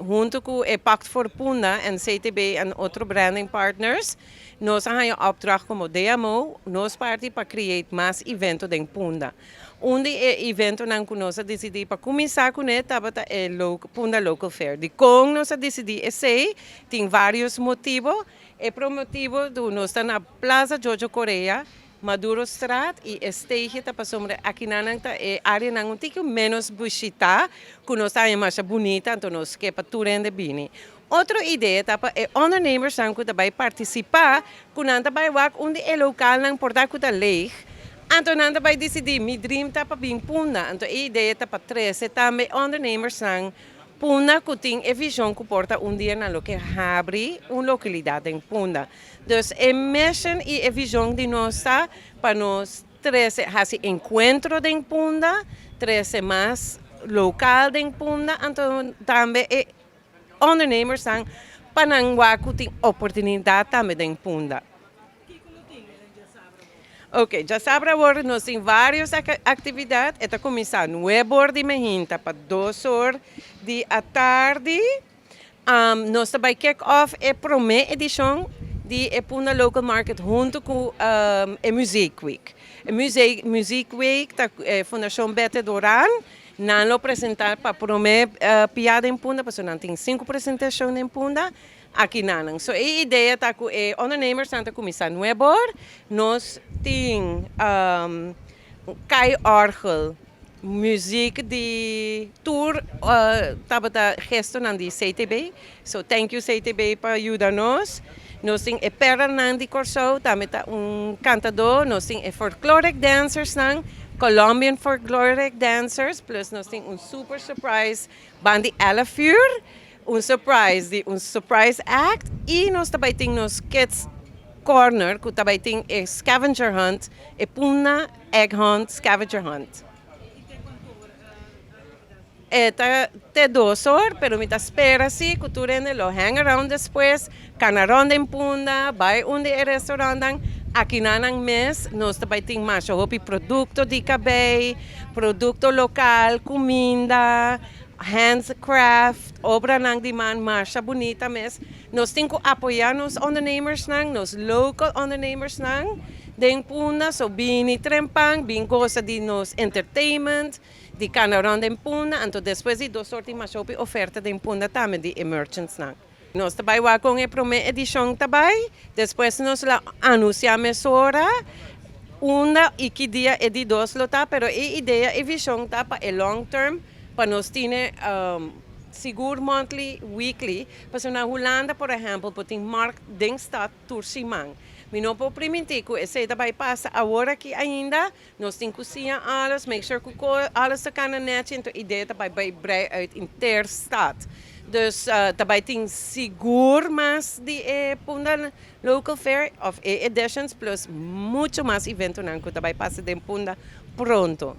Huntu ku e Pact voor Punda en CTB en otro branding partners, nos a haña opdracht komo DMO, nos parti pa create mas evento den Punda. Un di e eventonan ku nos a disidí pa kuminsá kuné tabata e Punda Local Fair. Dikon nos a disidí esei? Tin vários motibu. E promé motibu ku nos ta na Plaza Jojo Correa, Madurostraat i e stage ta pasobra akinan ta e áreanan un tiki ménos bishitá, ku nos ta mas bunita, anto nos ke pa tur hende bini. Otro idea ta pa e ondernemers ku ta bai partisipá, ku nan ta bai wak un di e lokalnan por ta ku ta leeg, anto nan ta bai disidí, mi dream ta pa bin Punda. Anto e idea ta pa trese tambe ondernemers nan Punda ku tin e vishon ku por ta un dia nan lo ke habri un lokalidat den Punda. Dus e mission i e vishon di nos ta pa nos trese hasi enkuentro den Punda, trese mas lokal den Punda, anto tambe e ondernemers nan pa nan wak ku tin oportunidat tambe den Punda. Ok, djasabra awor nos tin vários aktividat. E ta kuminsá 9 or di mainta pa 2 or di atardi. Nos ta bai kick off e promé edishon di e Punda Local Market huntu ku e Music Week. E Music Week ta Fundashon Bete Doran, nan lo presentá pa promé biaha den Punda, pasobra nan tin sinku presentashon den Punda, akinan. So e idea ta ku e ondernemers ta kuminsá 9 or, nos tin ka'i orgel, muziek di tur tabata gestonan di CTB. So thank you, CTB, pa yuda nos. Nos tin e Pernan di Kòrsou, tambe ta un kantadó, nos tin e folkloric dancers nan, Colombian folkloric dancers, plus nos tin un super surprise band di Elefur, un surprise di un surprise act i nos tambe tin nos kids corner ku tambe tin e scavenger hunt, e Punda Egg Hunt scavenger hunt. E ta te 2 or, pero mi ta spera si ku tur hende lo hang around despues, kana rònt den Punda, bai un di e restaurantnan, akinan mes, nos tambe tin mas hopi produkto di kabei, produkto lokal, kuminda, handcraft, obranan di man masha bunita mes. Nos tin ku apoyá nos ondernemers nan, nos local ondernemers nan, den Punda, so bini trempan, bin gosa di nos entertainment, di kana rònt den Punda, anto despues di 2 or tin mas hopi oferta den Punda tambe di merchants nan. Nos ta bai wak kon e promé edishon ta bai, despues nos lo anunsiá mesora, unda i ki dia e di dos lo ta, pero e idea e vishon ta pa e long term, pa nos tin sigur monthly, weekly, pasobra na Hulanda, por ehèmpel, por tin markt den stad tur siman. Mi no por primintí ku esei ta bai pasa awor aki ainda, nos tin ku siña alles, make sure ku alles ta kana nèchi, anto idea ta bai bai brei uit henter stad. Dus tambe tin sigur mas di e Punda Local Fair of e editions plus muchu mas eventonan ku ta bai pasa den Punda pronto.